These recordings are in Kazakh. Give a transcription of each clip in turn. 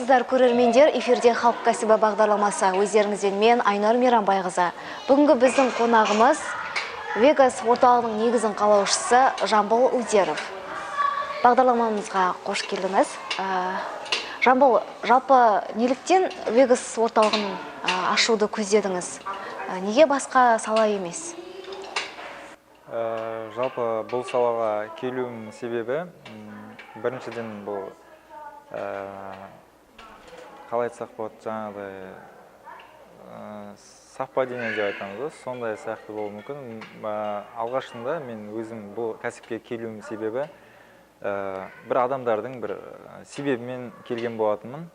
Армысыздар, көрермендер! Эфирде «Халық кәсібі» бағдарламасы. Өздеріңізбен мен, Айнұр Мейрамбайқызы. Бүгінгі біздің қонағымыз – Вегас орталығының негізін қалаушысы Жамбыл Удеров. Бағдарламамызға қош келдіңіз. Жамбыл, жалпы неліктен Вегас орталығын ашуды көздедіңіз? Неге басқа сала емес? Жалпы бұл салаға келуімнің себебі, біріншіден, бұл қалай айтсақ болады, жаңағыдай совпадение деп айтамыз ғой, сондай сияқты болуы мүмкін. Алғашында мен өзім бұл кәсіпке келуімнің себебі бір адамдардың бір себебімен келген болатынмын.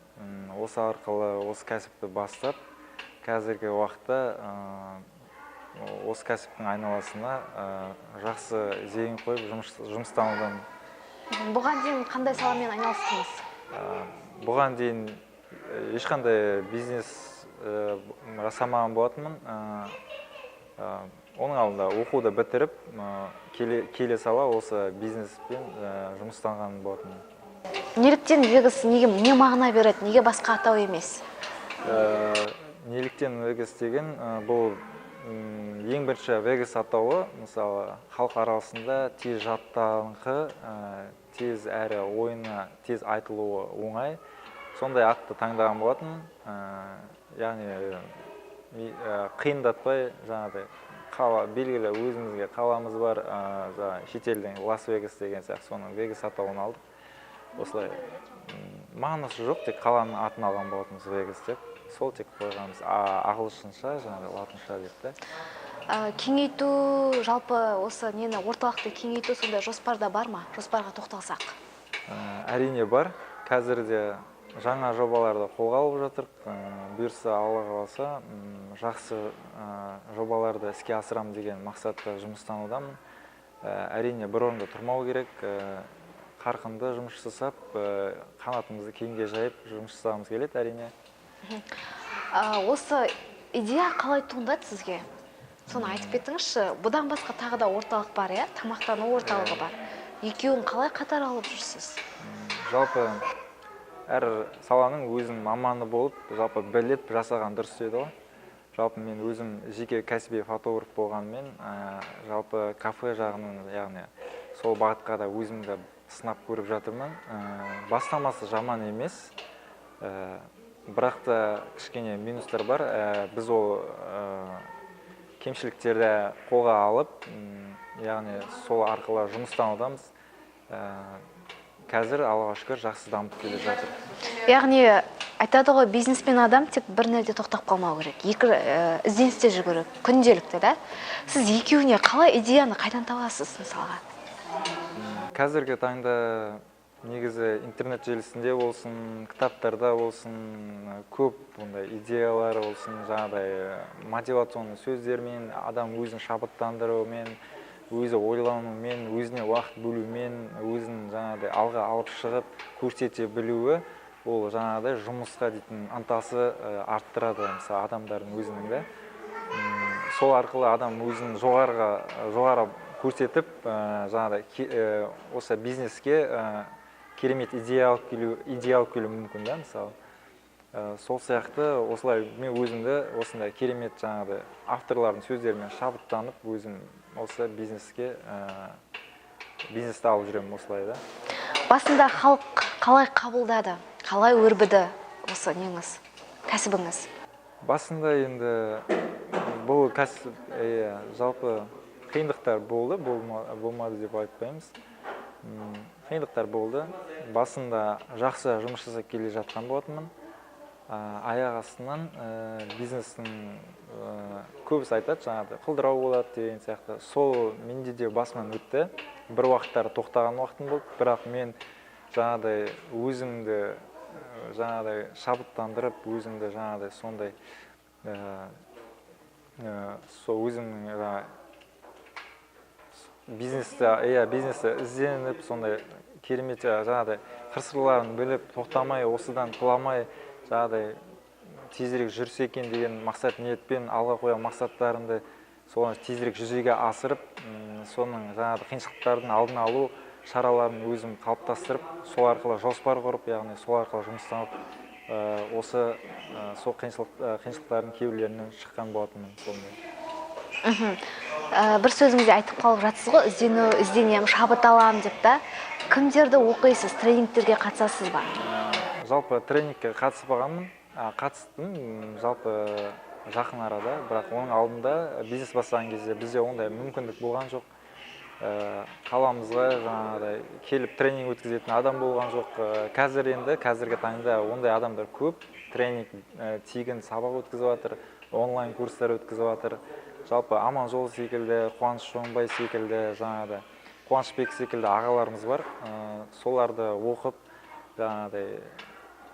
Осы арқылы осы кәсіпті бастап, қазіргі уақытта осы кәсіптің айналасына жақсы зейін қойып жұмыстанудамын. Бұған дейін қандай саламен айналыстыңыз? Бұған дейін ешқандай бизнес жасамаған болатынмын. Оның алдында оқуды бітіріп, келе сала осы бизнеспен жұмыстанған болатынмын. Неліктен Вегас? Неге, не мағына береді? Неге басқа атау емес? Неліктен Вегас деген, бұл ең бірінші Вегас атауы, мысалы, халық арасында тез жаттаңқы, тез әрі ойына тез айтылуы оңай, сондай атты таңдаған болатын. Яғни қиындатпай, жаңағыдай қала, белгілі өзімізге қаламыз бар, жаңағы шетелдің Лас Вегас деген сияқты, соның Вегас атауын алдық осылай. Мағынасы жоқ, тек қаланың атын алған болатынбыз Вегас деп, сол тек қойғанбыз, ағылшынша, жаңағы латынша деп та. Кеңейту, жалпы осы нені, орталықты кеңейту сондай жоспарда бар ма? Жоспарға тоқталсақ. Әрине, бар. Қазір де жаңа жобаларды қолға алып жатырық. Бұйырса, Алла қаласа, жақсы жобаларды іске асырамын деген мақсатта жұмыстанудамын. Әрине, бір орында тұрмау керек, қарқынды жұмыс жасап, қанатымызды кеңге жайып жұмыс жасағымыз келеді, әрине. Осы идея қалай туындады сізге? Соны айтып кетіңізші. Бұдан басқа тағы да орталық бар, иә, тамақтану орталығы бар. Екеуін қалай қатар алып жүрсіз? Жалпы әр саланың өзінің маманы болып, жалпы біліп жасаған дұрыс дейді ғой. Жалпы мен өзім жеке кәсіби фотограф болғанымен, жалпы кафе жағынан, яғни сол бағытқа да өзімді сынап көріп жатырмын. Бастамасы жаман емес, бірақ та кішкене минустар бар. Біз ол кемшіліктерді қолға алып, яғни сол арқылы жұмыстанудамыз. Қазір, Аллаға шүкір, жақсы дамып келе жатыр. Яғни айтады ғой, бизнесмен адам тек бір нәрде тоқтап қалмау керек, екі ізденісте жүру керек күнделікті да. Сіз екеуіне қалай, идеяны қайдан табасыз, мысалға? Қазіргі таңда негізі интернет желісінде болсын, кітаптарда болсын, көп ондай идеялар болсын, жаңағыдай мотивационный сөздермен, адам өзін шабыттандырумен, өзі ойланумен, өзіне уақыт бөлумен, өзін жаңағыдай алға алып шығып көрсете білуі, ол жаңағыдай жұмысқа дейтін ынтасы арттырады, мысалы, адамдардың өзінің да. Сол арқылы адам өзін жоғары көрсетіп, жаңағыдай осы бизнеске керемет идея алып келу мүмкін да, мысалы. Сол сияқты осылай мен өзімді осындай керемет жаңағыдай авторлардың сөздерімен шабыттанып, өзім осы бизнесті алып жүремін осылай да. Басында халық қалай қабылдады, қалай өрбіді осы неңіз, кәсібіңіз? Басында енді бұл кәсіп, иә, жалпы қиындықтар болды, болмады деп айтпаймыз. Қиындықтар болды. Басында жақсы жұмыс жасап келе жатқан болатынмын. Аяқ астынан бизнестің көбісі айтады, жаңағыдай құлдырау болады деген сияқты, сол менде де басымнан өтті. Бір уақыттары тоқтаған уақытым болды, бірақ мен жаңағыдай өзімді жаңағыдай шабыттандырып, өзімді жаңағыдай сондай сол өзімнің жаңағы бизнесті, иә, бизнесті ізденіп, сондай керемет жаңағыдай қыр сырларын біліп, тоқтамай, осыдан құламай, жаңағыдай тезірек жүрсе екен деген мақсат ниетпен алға қойған мақсаттарымды соны тезірек жүзеге асырып, соның жаңағыдай қиыншылықтардың алдын алу шараларын өзім қалыптастырып, сол арқылы жоспар құрып, яғни сол арқылы жұмыстанып, Осы сол қиыншылықтардың кейбіреулерінен шыққан болатынмын сондай. Бір сөзіңізде айтып қалып жатсыз ғой, ізденемін, шабыт аламын деп та. Кімдерді оқисыз, тренингтерге қатысасыз ба? Жалпы тренингке қатыспағанмын, қатыстым жалпы жақын арада, бірақ оның алдында бизнес бастаған кезде бізде ондай мүмкіндік болған жоқ. Қаламызға жаңағыдай келіп тренинг өткізетін адам болған жоқ. Қазір енді, қазіргі таңда ондай адамдар көп, тренинг, тегін сабақ өткізіп жатыр, онлайн курстар өткізіп жатыр. Жалпы Аманжол секілді, Қуаныш Шоңбай секілді, жаңағыдай Қуанышбек секілді ағаларымыз бар. Соларды оқып, жаңағыдай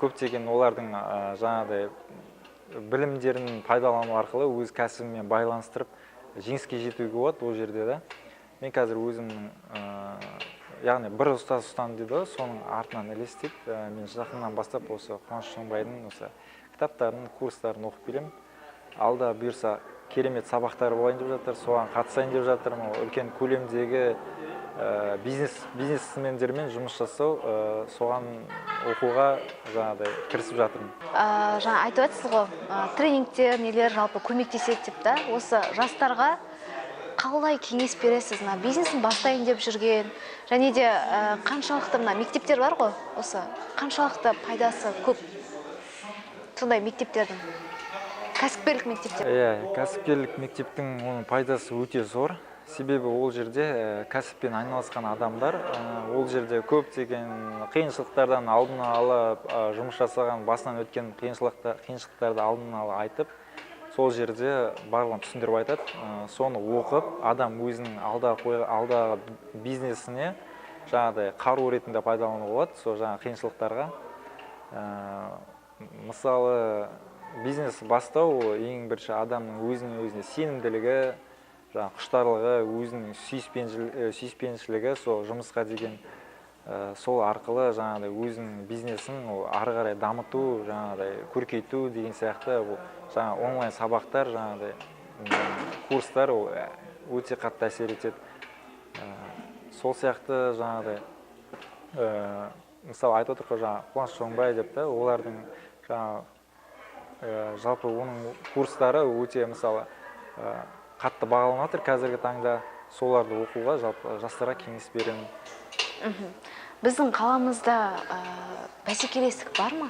көптеген олардың жаңағыдай білімдерін пайдалану арқылы өз кәсібімен байланыстырып жеңіске жетуге болады ол жерде да. Мен қазір өзімнің, яғни бір ұстаз ұстан дейді ғой, соның артынан ілестеп, мен жақыннан бастап осы Қуаныш Шоңбайдың осы кітаптарын, курстарын оқып келемін. Алда бұйырса керемет сабақтар болайын деп жатыр, соған қатысайын деп жатырмын. Ол үлкен көлемдегі бизнесмендермен жұмыс жасау, соған оқуға жаңағыдай кірісіп жатырмын. Жаңа айтып жатсыз ғой, тренингтер, нелер жалпы көмектеседі деп та. Осы жастарға қалай кеңес бересіз? Мына бизнесін бастайын деп жүрген, және де қаншалықты мына мектептер бар ғой, осы қаншалықты пайдасы көп сондай мектептердің, кәсіпкерлік мектептер? Иә, кәсіпкерлік мектептің оның пайдасы өте зор. Себебі ол жерде кәсіппен айналысқан адамдар, ол жерде көптеген қиыншылықтардан алдын ала жұмыс жасаған, басынан өткен қиыншылықтарды алдын ала айтып, сол жерде барлығын түсіндіріп айтады. Соны оқып, адам өзінің алдағы бизнесіне жаңағыдай қару ретінде пайдалануға болады, сол жаңа қиыншылықтарға. Мысалы, бизнес бастау ол ең бірінші адамның өзіне өзіне сенімділігі, жаңа құштарлығы, өзінің сүйіспеншілігі, сол жұмысқа деген, сол арқылы жаңағыдай өзінің бизнесін ол ары қарай дамыту, жаңағыдай көркейту деген сияқты. Ол жаңа онлайн сабақтар, жаңағыдай курстар ол өте қатты әсер етеді. Сол сияқты жаңағыдай, мысалы айтып отыр ғой жаңа Қуаныш Шоңбай деп та, олардың жаңа, жалпы оның курстары өте мысалы, қатты бағаланып жатыр қазіргі таңда. Соларды оқуға жалпы жастарға кеңес беремін. Біздің қаламызда бәсекелестік бар ма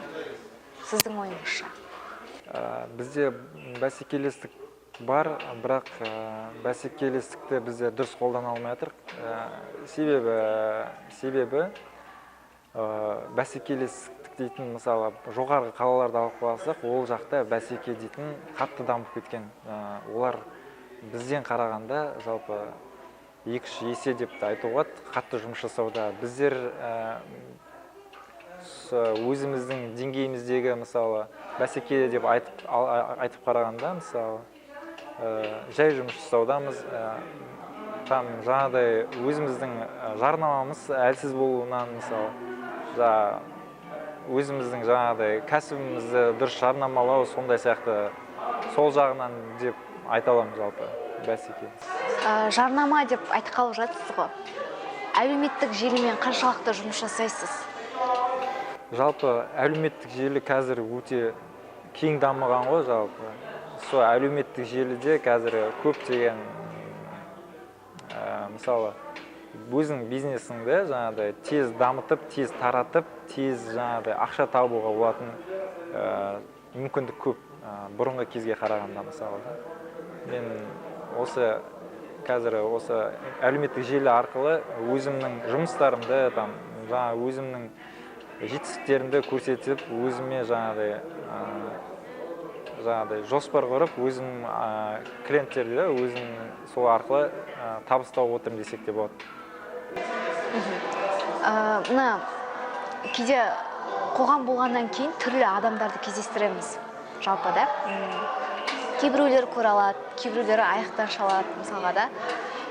сіздің ойыңызша? Бізде бәсекелестік бар, бірақ бәсекелестікті бізде дұрыс қолдана алмай жатырмыз. Себебі бәсекелестік дейтін, мысалы, жоғарғы қалаларды алып қалсақ, ол жақта бәсеке дейтін қатты дамып кеткен. Олар бізден қарағанда жалпы екі-үш есе деп те айтуға болады, қатты жұмыс жасауда. Біздер өзіміздің деңгейіміздегі, мысалы, бәсеке деп айтып қарағанда, мысалы, жай жұмыс жасаудамыз. Там жаңағыдай өзіміздің жарнамамыз әлсіз болуынан, мысалы, өзіміздің жаңағыдай кәсібімізді дұрыс жарнамалау, сондай сияқты сол жағынан деп айта аламын жалпы бәсеке. Жарнама деп айтып қалып жатсыз ғой. Әлеуметтік желімен қаншалықты жұмыс жасайсыз? Жалпы әлеуметтік желі қазір өте кең дамыған ғой жалпы. Сол әлеуметтік желіде қазір көптеген, мысалы, өзің бизнесіңді жаңағыдай тез дамытып, тез таратып, тез жаңағыдай ақша табуға болатын мүмкіндік көп, бұрынғы кезге қарағанда мысалы да. Мен осы қазір осы әлеуметтік желі арқылы өзімнің жұмыстарымды, там, жаңа өзімнің жетістіктерімді көрсетіп, өзіме жаңағыдай жоспар құрып, өзім, клиенттерді өзім сол арқылы, табыс тауып отырмын десек те болады. Мына кейде қоғам болғаннан кейін түрлі адамдарды кездестіреміз жалпы да. Кейбіреулері көре алады, кейбіреулері аяқтан шалады мысалға да.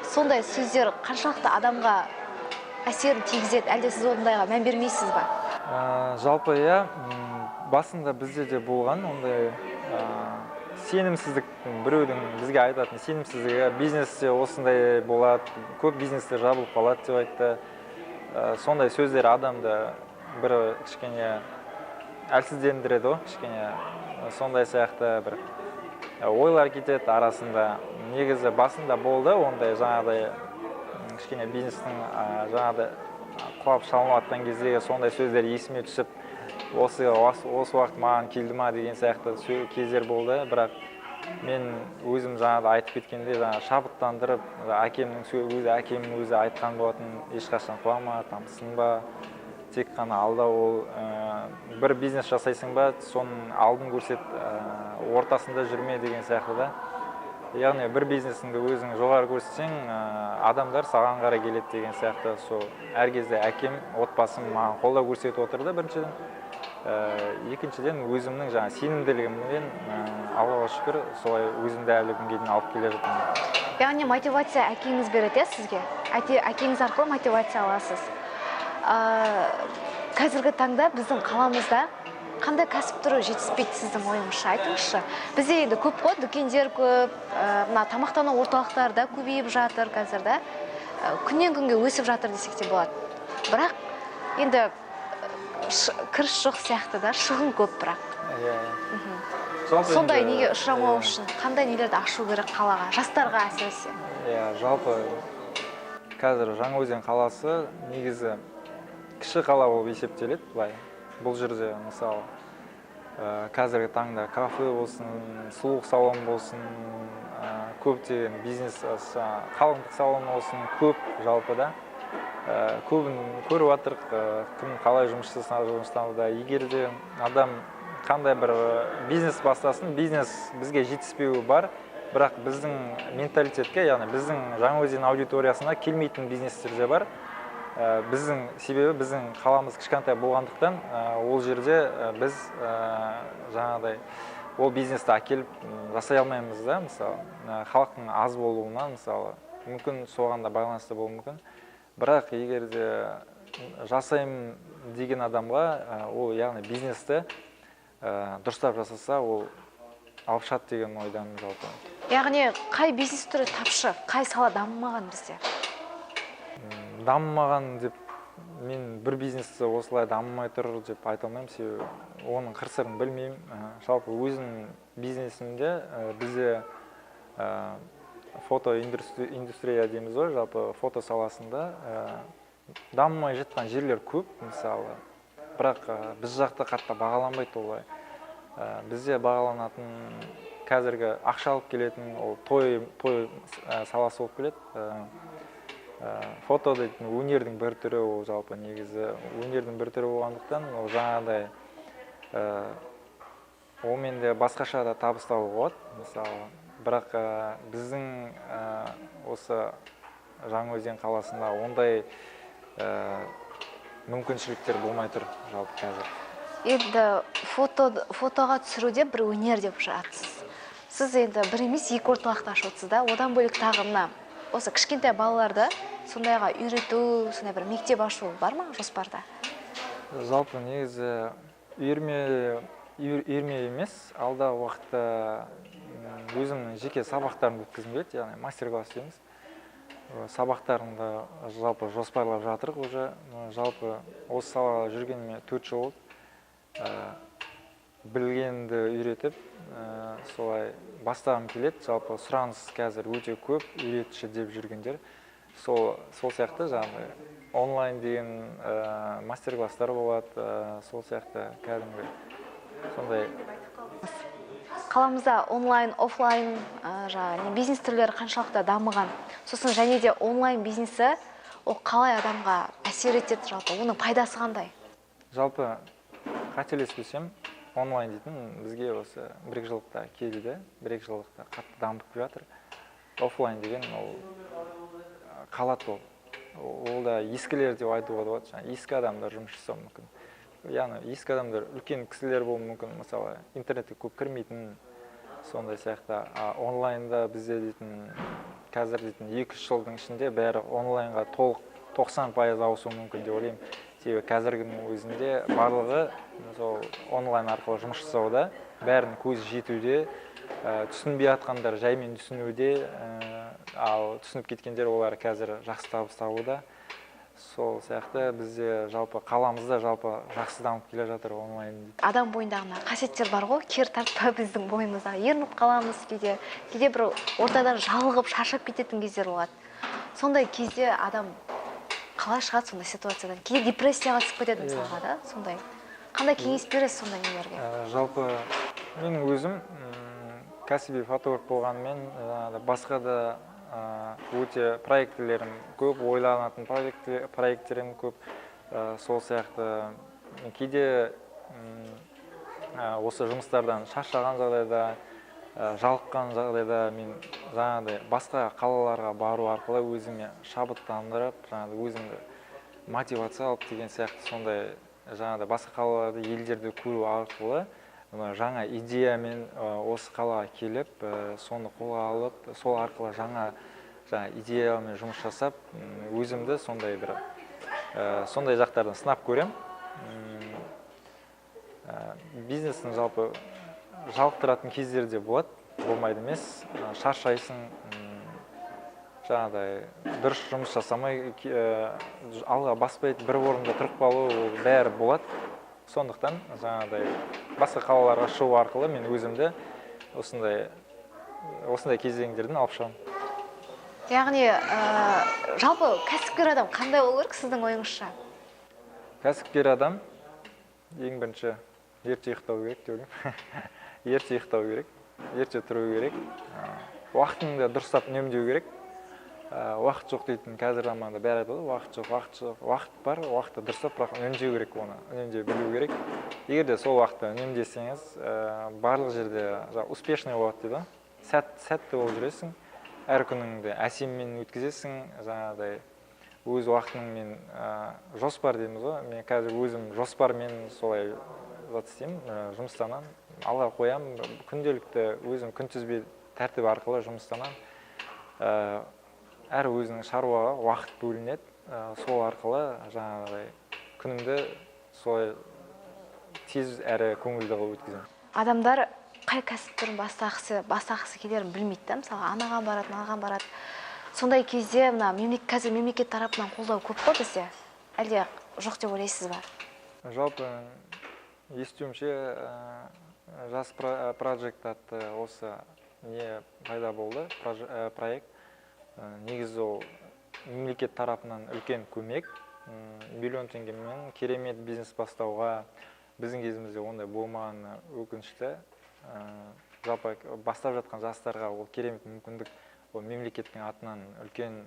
Сондай сөздер қаншалықты адамға әсерін тигізеді, әлде сіз ондайға мән бермейсіз ба? Жалпы иә, басында бізде де болған ондай, сенімсіздік, біреудің бізге айтатын сенімсіздігі, бизнесте осындай болады, көп бизнестер жабылып қалады деп айтты. Сондай сөздер адамды бір кішкене әлсіздендіреді ғой кішкене, сондай сияқты бір ойлар кетеді арасында. Негізі басында болды ондай жаңағыдай кішкене бизнестің жаңағыдай құлап шалынып жатқан кезде сондай сөздер есіме түсіп, осы уақыт маған келді ма деген сияқты кездер болды. Бірақ мен өзім жаңағыдай айтып кеткенде, жаңа шабыттандырып, әкемнің өзі айтқан болатын: ешқашан құлама, там сынба, тек қана алда ол бір бизнес жасайсың ба, соның алдын көрсет, ортасында жүрме деген сияқты да. Яғни бір бизнесіңді өзің жоғары көрсетсең, адамдар саған қарай келеді деген сияқты. Сол әр кезде әкем, отбасым маған қолдау көрсетіп отырды біріншіден. Екіншіден, өзімнің жаңа сенімділігіммен, Аллаға шүкір, солай өзімді әлі күнге дейін алып келе жатырмын. Яғни мотивация әкеңіз береді, иә, сізге? Әкеңіз арқылы мотивация аласыз. Қазіргі таңда біздің қаламызда қандай кәсіп түрі жетіспейді сіздің ойыңызша, айтыңызшы? Бізде енді көп қой, дүкендер көп, мына тамақтану орталықтары да көбейіп жатыр қазір да. Күннен күнге өсіп жатыр десек те болады. Бірақ енді кіріс жоқ сияқты да, шығын көп бірақ. Иә. Жалпы Сондай енді, неге ұшырамау иә. үшін қандай нелерді ашу керек қалаға, жастарға әсіресе? Иә, жалпы қазір Жаңаөзен қаласы негізі кіші қала болып есептеледі былай. Бұл жерде мысалы, қазіргі таңда кафе болсын, сұлулық салон болсын, көптеген бизнес, қалыңдық салон болсын, көп жалпы да. Көбін көріп жатырық, кім қалай жұмыс жұмыстануда. Егер де адам қандай бір бизнес бастасын, бизнес бізге жетіспеуі бар, бірақ біздің менталитетке, яғни біздің Жаңаөзен аудиториясына келмейтін бизнестер де бар. Біздің себебі біздің қаламыз кішкентай болғандықтан, ол жерде біз жаңағыдай ол бизнесті әкеліп жасай алмаймыз да, мысалы, халықтың аз болуынан, мысалы, мүмкін соған да байланысты болуы мүмкін. Бірақ егер де жасаймын деген адамға, ол яғни бизнесті дұрыстап жасаса, ол алып шығады деген ойдамын жалпы. Яғни қай бизнес түрі тапшы, қай сала дамымаған бізде? Дамымаған деп мен бір бизнесті осылай дамымай тұр деп айта алмаймын, себебі оның қыр сырын білмеймін. Жалпы өзімнің бизнесімде, бізде фото индустрия дейміз ғой, жалпы фото саласында дамымай жатқан жерлер көп мысалы, бірақ біз жақта қатты бағаланбайды олай. Бізде бағаланатын қазіргі ақша алып келетін ол той саласы болып келеді. Фото дейтін өнердің бір түрі, ол жалпы негізі өнердің бір түрі болғандықтан, ол жаңағыдай онымен де басқаша да табыс табуға болады мысалы. Бірақ біздің осы Жаңаөзен қаласында ондай мүмкіншіліктер болмай тұр жалпы қазір. Енді фотоға түсіруде бір өнер деп жатсыз. Сіз енді бір емес екі орталықты ашып отырсыз да, одан бөлек тағы мына осы кішкентай балаларды сондайға үйрету, сондай бір мектеп ашу бар ма жоспарда? Жалпы негізі үйірме емес, алдағы уақытта өзімнің жеке сабақтарымды өткізгім келеді, яғни мастер-класс дейміз. Сабақтарымды жалпы жоспарлап жатырық уже. Жалпы осы салада жүргеніме 4 жыл болды. Білгенді үйретіп, солай бастағым келеді. Жалпы сұраныс қазір өте көп, үйретші деп жүргендер. Сол сияқты жаңағы онлайн деген мастер-класстар болады, сол сияқты кәдімгі сондай. Қаламызда онлайн, офлайн, жаңағы бизнес түрлері қаншалықты дамыған? Сосын және де онлайн бизнесі ол қалай адамға әсер етеді, жалпы оның пайдасы қандай? Жалпы қателеспесем, онлайн дейтін бізге осы бір екі жылдықта келді, бір екі жылдықта қатты дамып келе жатыр. Офлайн деген ол қалады ол. Ол да ескілер деп айтуға болады, жаңа ескі адамдар жұмыс жасауы мүмкін. Яғни ескі адамдар үлкен кісілер болуы мүмкін, мысалы интернетке көп кірмейтін сондай сияқты. А онлайнда бізде дейтін қазір дейтін екі-үш жылдың ішінде бәрі онлайнға толық 90% ауысуы мүмкін деп ойлаймын. Себебі қазіргінің өзінде барлығы сол онлайн арқылы жұмыс жасауда, бәрінің көзі жетуде, түсінбей жатқандар жаймен түсінуде, ал түсініп кеткендер олар қазір жақсы табыс табуда. Сол сияқты бізде жалпы қаламызда жалпы жақсы дамып келе жатыр онлайн. Адам бойындағы мына қасиеттер бар ғой, кер тартпа біздің бойымызда. Ерініп қаламыз кейде, кейде бір ортадан жалығып, шаршап кететін кездер болады. Сондай кезде адам қалай шығады сондай ситуациядан? Кейде депрессияға түсіп кетеді мысалға да, сондай. Қандай кеңес бересіз сондай нелерге? Жалпы менің өзім кәсіби фотограф болғанымен, басқа да өте проектілерім көп, ойланатын проекттерім көп. Сол сияқты кейде осы жұмыстардан шаршаған жағдайда, жалыққан жағдайда мен жаңағыдай басқа қалаларға бару арқылы өзіме шабыттандырып, жаңағыдай өзімді мотивация алып деген сияқты, сондай жаңағыдай басқа қалаларды, елдерді көру арқылы жаңа идеямен осы қалаға келіп, соны қолға алып, сол арқылы жаңа идеямен жұмыс жасап, өзімді сондай бір сондай жақтардан сынап көрем. Бизнестің жалпы жалықтыратын кездері де болады, болмайды емес, шаршайсың, жаңағыдай дұрыс жұмыс жасамай, алға баспай бір орында тұрып қалу, ол бәрі болады. Сондықтан жаңағыдай басқа қалаларға шығу арқылы мен өзімді осындай кезеңдерден алып шығамын. Яғни, жалпы кәсіпкер адам қандай болу керек сіздің ойыңызша? Кәсіпкер адам ең бірінші ерте ұйықтау керек деп ойлаймын. Ерте ұйықтау керек, ерте тұру керек, уақытыңды дұрыстап үнемдеу керек. Уақыт жоқ дейтін қазір заманда бәрі айтады ғой, уақыт жоқ, уақыт жоқ, уақыт бар, уақытты дұрыстап, бірақ үнемдеу керек, оны үнемдеу білу керек. Егер де сол уақытты үнемдесеңіз, барлық жерде успешный болады дейді ғой. Сәтті болып жүресің, әр күніңді әсеммен өткізесің, жаңағыдай өз уақытыңмен, жоспар дейміз ғой. Мен қазір өзім жоспармен солай зат істеймін, жұмыстанамын, алға қоямын, күнделікті өзім күнтізбе тәртіп арқылы жұмыстанамын. Әр өзінің шаруаға уақыт бөлінеді, сол арқылы жаңағыдай күнімді солай тез әрі көңілді қылып өткіземін. Адамдар қай кәсіп түрін бастағысы келерін білмейді да, мысалға анаған барады, мынаған барады. Сондай кезде мына қазір мемлекет тарапынан қолдау көп қой бізде, әлде жоқ деп ойлайсыз ба? Жалпы естуімше, жас проект атты осы не пайда болды, проект. Негізі ол мемлекет тарапынан үлкен көмек, 1 000 000 теңгемен керемет бизнес бастауға біздің кезімізде ондай болмағаны өкінішті. Жалпы бастап жатқан жастарға ол керемет мүмкіндік, ол мемлекеттің атынан үлкен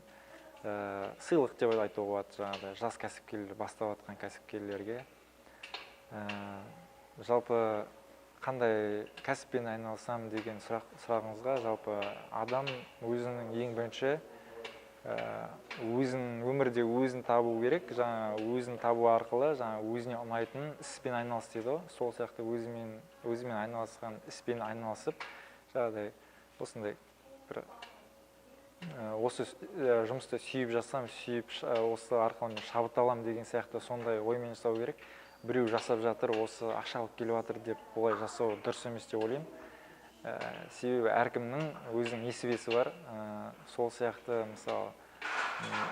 сыйлық деп айтуға болады, жаңағыдай жас кәсіпкерлер, бастап жатқан кәсіпкерлерге. Жалпы қандай кәсіппен айналысамын деген сұрағыңызға, жалпы адам өзінің ең бірінші, өзін өмірде өзін табу керек, жаңа өзін табу арқылы жаңа өзіне ұнайтын іспен айналыс дейді ғой. Сол сияқты өзімен айналысқан іспен айналысып, жаңағыдай осындай бір, осы жұмысты сүйіп жасам, сүйіп, осы арқылы мен шабыт аламын деген сияқты сондай оймен жасау керек. Біреу жасап жатыр, осы ақша алып келіп жатыр деп олай жасау дұрыс емес деп ойлаймын. Себебі әркімнің өзінің несібесі бар. Сол сияқты мысалы,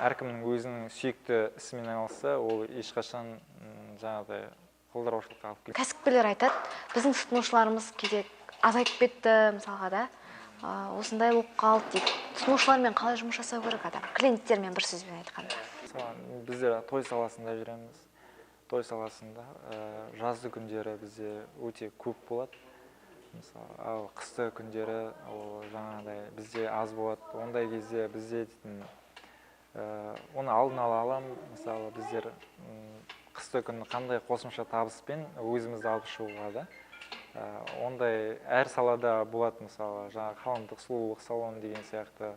әркімнің өзінің сүйікті ісімен айналысса, ол ешқашан жаңағыдай құлдыраушылыққа алып келмейді. Кәсіпкерлер айтады, біздің тұтынушыларымыз кейде азайып кетті мысалға да, осындай болып қалды дейді. Тұтынушылармен қалай жұмыс жасау керек адам? Клиенттермен бір сөзбен айтқанда. Мысалы, біздер той саласында жүреміз. Той саласында жазды күндері бізде өте көп болады. Мысалы, ал қысты күндері ол жаңағыдай бізде аз болады. Ондай кезде бізде дейтін, оны алдын ала аламын. Мысалы, біздер қысты күні қандай қосымша табыспен өзімізді алып шығуға да. Ондай әр салада болады, мысалы, жаңағы ғаламдық сұлулық салоны деген сияқты.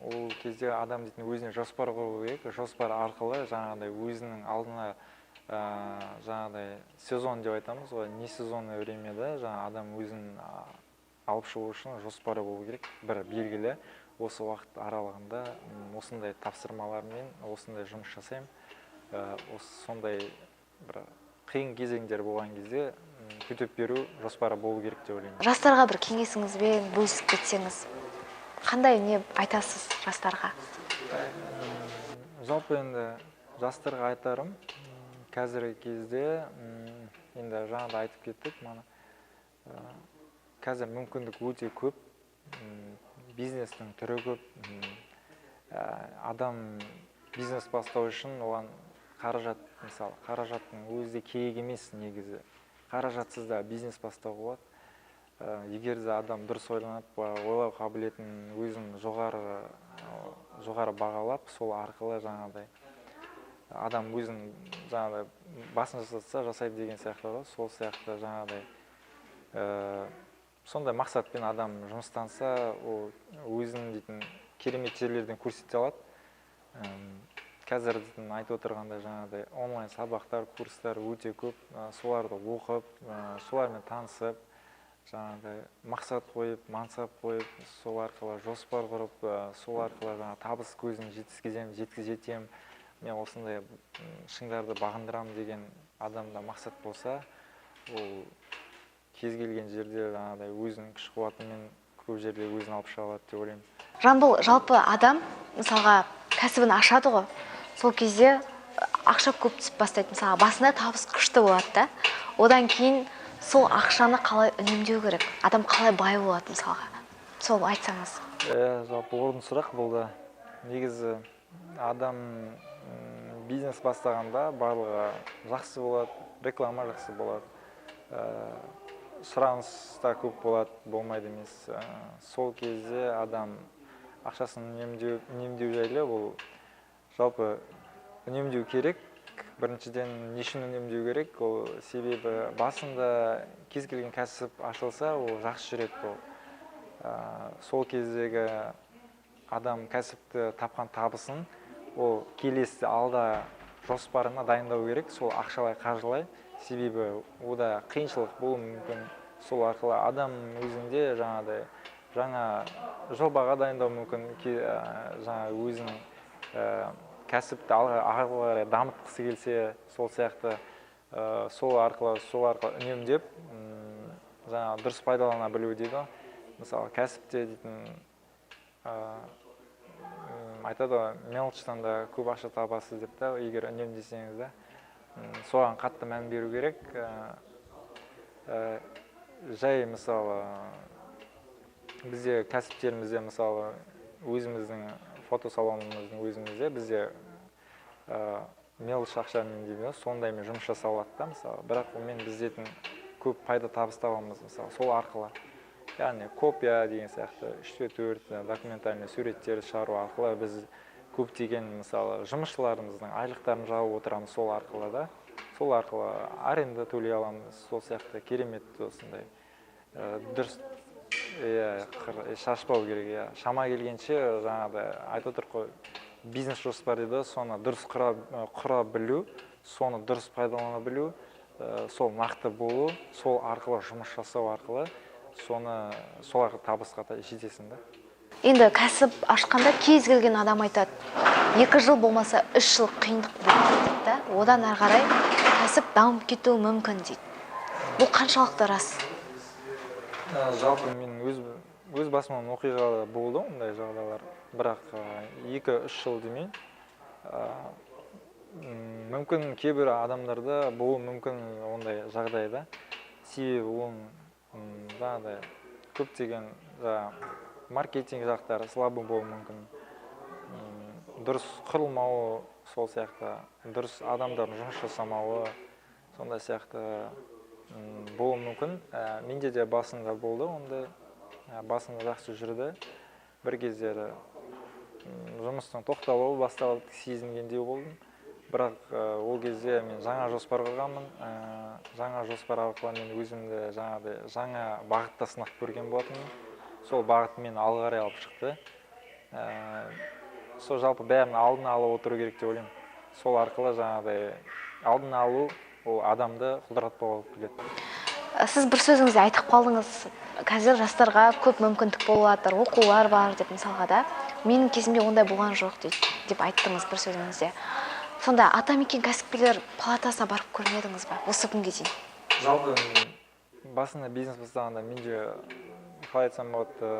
Ол кезде адам дейтін өзіне жоспар құру керек. Жоспар арқылы жаңағыдай өзінің алдына, жаңағыдай сезон деп айтамыз ғой, не сезонное времяда жаңа адам өзін алып шығу үшін жоспары болу керек. Бір белгілі осы уақыт аралығында осындай тапсырмалармен осындай жұмыс жасаймын. Осы сондай бір қиын кезеңдер болған кезде төтеп беру жоспары болу керек деп ойлаймын. Жастарға бір кеңесіңізбен бөлісіп кетсеңіз, қандай не айтасыз жастарға? Жалпы енді жастарға айтарым, қазіргі кезде, енді жаңа да айтып кеттік, мана, қазір мүмкіндік өте көп, бизнестің түрі көп, адам бизнес бастау үшін оған қаражат, мысалы, қаражаттың өзі де керек емес негізі. Қаражатсыз да бизнес бастауға болады. Егер де адам дұрыс ойланып, ойлау қабілетін өзін жоғары бағалап, сол арқылы жаңағыдай адам өзін жаңағыдай басын жасатса жасайды деген сияқты ғой. Сол сияқты жаңағыдай, сондай мақсатпен адам жұмыстанса, ол өзін дейтін керемет жерлерден көрсете алады. Қазір дейтін айтып отырғандай жаңағыдай онлайн сабақтар, курстар өте көп, соларды оқып, солармен танысып, жаңағыдай мақсат қойып, мансап қойып, сол арқылы жоспар құрып, сол арқылы жаңа табыс көзін жеткіземін, жеткізетемін, мен осындай шыңдарды бағындырамын деген адамда мақсат болса, ол кез келген жерде жаңағыдай өзінің күш қуатымен көп жерде өзін алып шыға алады деп ойлаймын. Жамбыл, жалпы адам мысалға кәсібін ашады ғой, сол кезде ақша көп түсіп бастайды, мысалға басында табыс күшті болады да, одан кейін сол ақшаны қалай үнемдеу керек, адам қалай бай болады мысалға, сол айтсаңыз. Жалпы орынды сұрақ бұл да. Негізі адам бизнес бастағанда барлығы жақсы болады, реклама жақсы болады, сұраныс та көп болады, болмайды емес. Сол кезде адам ақшасын үнемдеу жайлы, ол жалпы үнемдеу керек. Біріншіден, не үшін үнемдеу керек? Ол себебі басында кез келген кәсіп ашылса, ол жақсы жүреді ол. Сол кездегі адам кәсіпті тапқан табысын ол келесі алда жоспарына дайындау керек, сол ақшалай, қаржылай. Себебі ода қиыншылық болуы мүмкін. Сол арқылы адам өзінде жаңағыдай жаңа жобаға дайындау мүмкін, жаңа өзінің кәсіпті алға қарай дамытқысы келсе, сол сияқты, сол арқылы үнемдеп, жаңа дұрыс пайдалана білу дейді. Мысалы, кәсіпте дейтін, айтады ғой, мелочтан да көп ақша табасыз деп та, егер үнемдесеңіз да. Соған қатты мән беру керек. Жай мысалы, бізде кәсіптерімізде, мысалы, өзіміздің фотосалонымыздың өзімізде бізде мелочь ақшамен дейді ғой, сондаймен жұмыс жасалады да, мысалы. Бірақ онымен біз дейтін көп пайда табыс табамыз, мысалы, сол арқылы. Яғни копия деген сияқты 3-4 документальный суреттер шығару арқылы біз көптеген, мысалы, жұмысшыларымыздың айлықтарын жауып отырамыз сол арқылы да. Сол арқылы аренда төлей аламыз, сол сияқты керемет осындай, дұрыс, шашпау керек, иә. Шама келгенше жаңағыдай айтып отырмық қой, бизнес жоспар дейді, соны дұрыс құра білу, соны дұрыс пайдалана білу, сол нақты болу, сол арқылы жұмыс жасау арқылы соны сол арқылы табысқа жетесің да. Енді кәсіп ашқанда кез келген адам айтады, 2 жыл болмаса 3 жыл қиындық болады дейді да, одан ары қарай кәсіп дамып кетуі мүмкін дейді. Бұл қаншалықты рас? Жалпы мен өз басымнан оқиға болды ондай жағдайлар, бірақ 2-3 жыл демей, мүмкін кейбір адамдарда болуы мүмкін ондай жағдайда. Себебі оның, жаңағыдай көптеген маркетинг жақтары слабый болуы мүмкін, дұрыс құрылмауы, сол сияқты дұрыс адамдардың жұмыс жасамауы, сондай сияқты, болуы мүмкін. Менде де басында болды ондай, басында жақсы жүрді. Бір кездері, жұмыстың тоқталуы басталды, сезінгендей болдым. Бірақ ол кезде мен жаңа жоспар құрғанмын. Жаңа жоспар арқылы мен өзімді жаңағыдай жаңа бағытта сынап көрген болатынмын. Сол бағыт мені алға қарай алып шықты. Сол жалпы бәрін алдын алып отыру керек деп ойлаймын. Сол арқылы жаңағыдай алдын алу ол адамды құлдыратпауға алып келеді. Сіз бір сөзіңізде айтып қалдыңыз, қазір жастарға көп мүмкіндік болып жатыр, оқулар бар деп мысалға да. Менің кезімде ондай болған жоқ дейді, деп айттыңыз бір сөзіңізде. Сонда Атамекен кәсіпкерлер палатасына барып көрмедіңіз ба осы күнге дейін? Жалпы басында бизнес бастағанда менде қалай айтсам болады,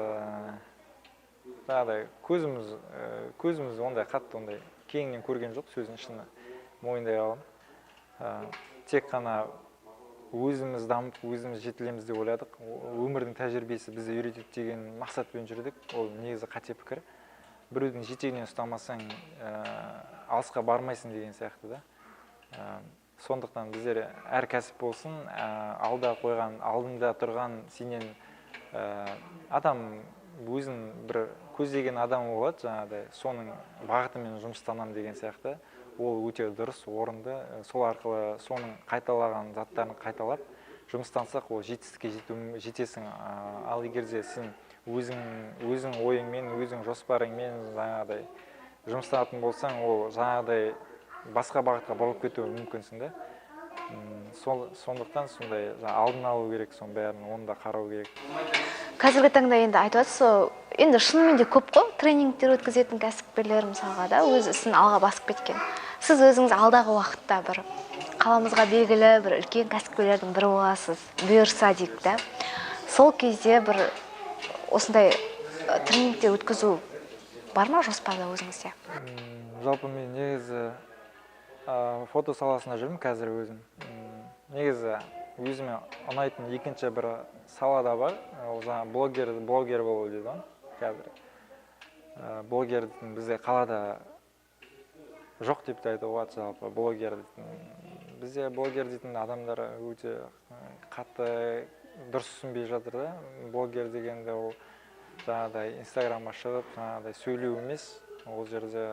жаңағыдай көзіміз ондай қатты ондай Кеңінен көрген жоқ, сөздің шыны мойындай аламын. Тек қана өзіміз дамып, өзіміз жетілеміз деп ойладық. Өмірдің тәжірибесі бізді үйретеді деген мақсатпен жүрдік. Ол негізі қате пікір. Біреудің жетегінен ұстамасаң, алысқа бармайсың деген сияқты да. Сондықтан біздер әр кәсіп болсын, алда қойған, алдында тұрған сенен адам өзін бір көздеген адам болады, жаңағыдай соның бағытымен жұмыстанам деген сияқты. Ол өте дұрыс, орынды. Сол арқылы соның қайталаған заттарын қайталап жұмыстансақ, ол жетістікке жетесің. Ал егер де сен өзің ойыңмен, өзің жоспарыңмен жаңағыдай жұмыстанатын болсаң, ол жаңағыдай басқа бағытқа бұрылып кетуі мүмкінсің да. Сондықтан сондай алдын алу керек, соның бәрін, оны да қарау керек. Қазіргі таңда енді айтып жатсыз, енді шынымен де көп қой тренингтер өткізетін кәсіпкерлер мысалға да, өз ісін алға басып кеткен. Сіз өзіңіз алдағы уақытта бір қаламызға белгілі бір үлкен кәсіпкерлердің бірі боласыз, бұйырса дейік да. Сол кезде бір осындай тренингтер өткізу бар ма жоспарда өзіңізде? Жалпы мен негізі фото саласында жүрмін қазір өзім. Негізі өзіме ұнайтын екінші бір сала да бар, ол жаңа блогер болу дейді ғой қазір. Блогер дейтін бізде қалада жоқ деп те айтуға болады жалпы блогер дейтін. Бізде блогер дейтін адамдар өте қатты дұрыс түсінбей жатыр да. Блогер дегенде ол жаңағыдай Инстаграмға шығып жаңағыдай сөйлеу емес, ол жерде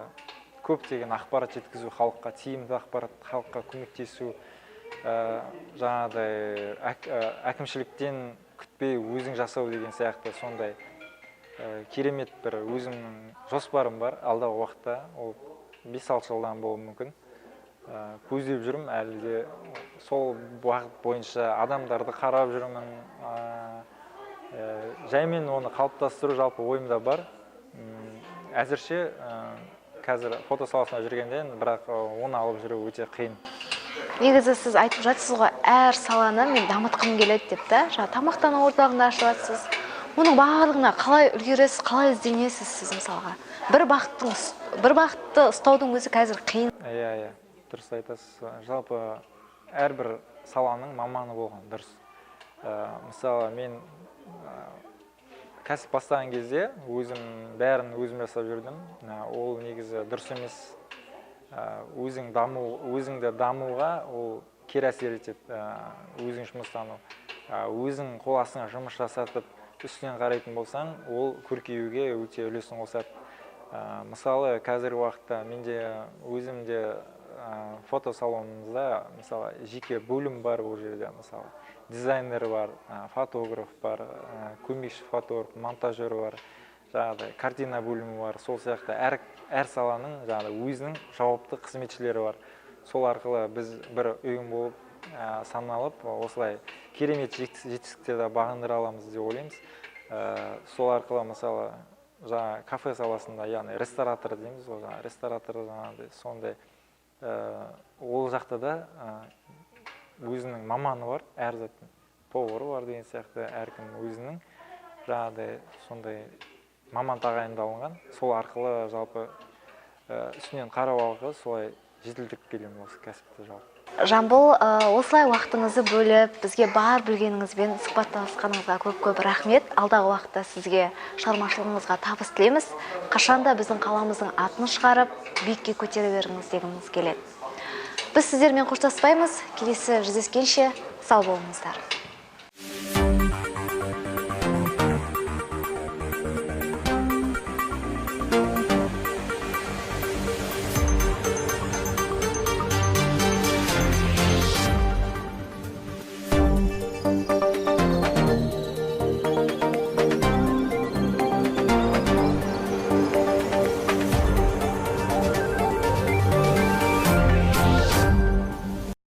көптеген ақпарат жеткізу, халыққа тиімді ақпарат, халыққа көмектесу, жаңағыдай әкімшіліктен күтпей өзің жасау деген сияқты сондай керемет бір өзімнің жоспарым бар алдағы уақытта, ол 5-6 жылдан болуы мүмкін. Көздеп жүрмін әлі де, сол бағыт бойынша адамдарды қарап жүрмін. Жаймен оны қалыптастыру жалпы ойымда бар. Әзірше қазір фото саласында жүргенден, бірақ оны алып жүру өте қиын. Негізі сіз айтып жатсыз ғой, әр саланы мен дамытқым келеді деп та, жаңа тамақтану орталығын ашып жатсыз. Оның барлығына қалай үлгересіз, қалай ізденесіз сіз мысалға? Бір бағытты ұстаудың өзі қазір қиын. Иә, дұрыс айтасыз. Жалпы әрбір саланың маманы болған дұрыс. Мысалы мен кәсіп бастаған кезде өзім бәрін өзім жасап жүрдім. Ол негізі дұрыс емес. Өзіңді дамуға ол кері әсер етеді. Өзің жұмыстану, өзің қол астыңа жұмыс жасатып үстінен қарайтын болсаң, ол көркеюге өте үлесін қосады. Мысалы қазіргі уақытта менде өзімде фото салонымызда мысалы жеке бөлім бар, ол жерде мысалы дизайнер бар, фотограф бар, көмекші фотограф, монтажер бар, жаңағыдай картина бөлімі бар. Сол сияқты әр саланың жаңағыдай өзінің жауапты қызметшілері бар. Сол арқылы біз бір ұйым болып саналып, осылай керемет жетістіктерді бағындыра аламыз деп ойлаймыз. Сол арқылы мысалы жаңа кафе саласында, яғни ресторатор дейміз ғой, жаңа ресторатор жаңағыдай сондай, ол жақта да өзінің маманы бар, әр заттың повары бар деген сияқты, әркім өзінің жаңағыдай сондай маман тағайындалынған. Сол арқылы жалпы үстінен қарау арқылы солай жетілдіріп келемін осы кәсіпті жалпы. Жамбыл, осылай уақытыңызды бөліп, бізге бар білгеніңізбен сұхбаттасқаныңызға көп-көп рахмет. Алдағы уақытта сізге шығармашылығыңызға табыс тілейміз. Қашанда біздің қаламыздың атын шығарып, биікке көтере беріңіз дегіміз келеді. Біз сіздермен қоштаспаймыз. Келесі жүздескенше сау болыңыздар.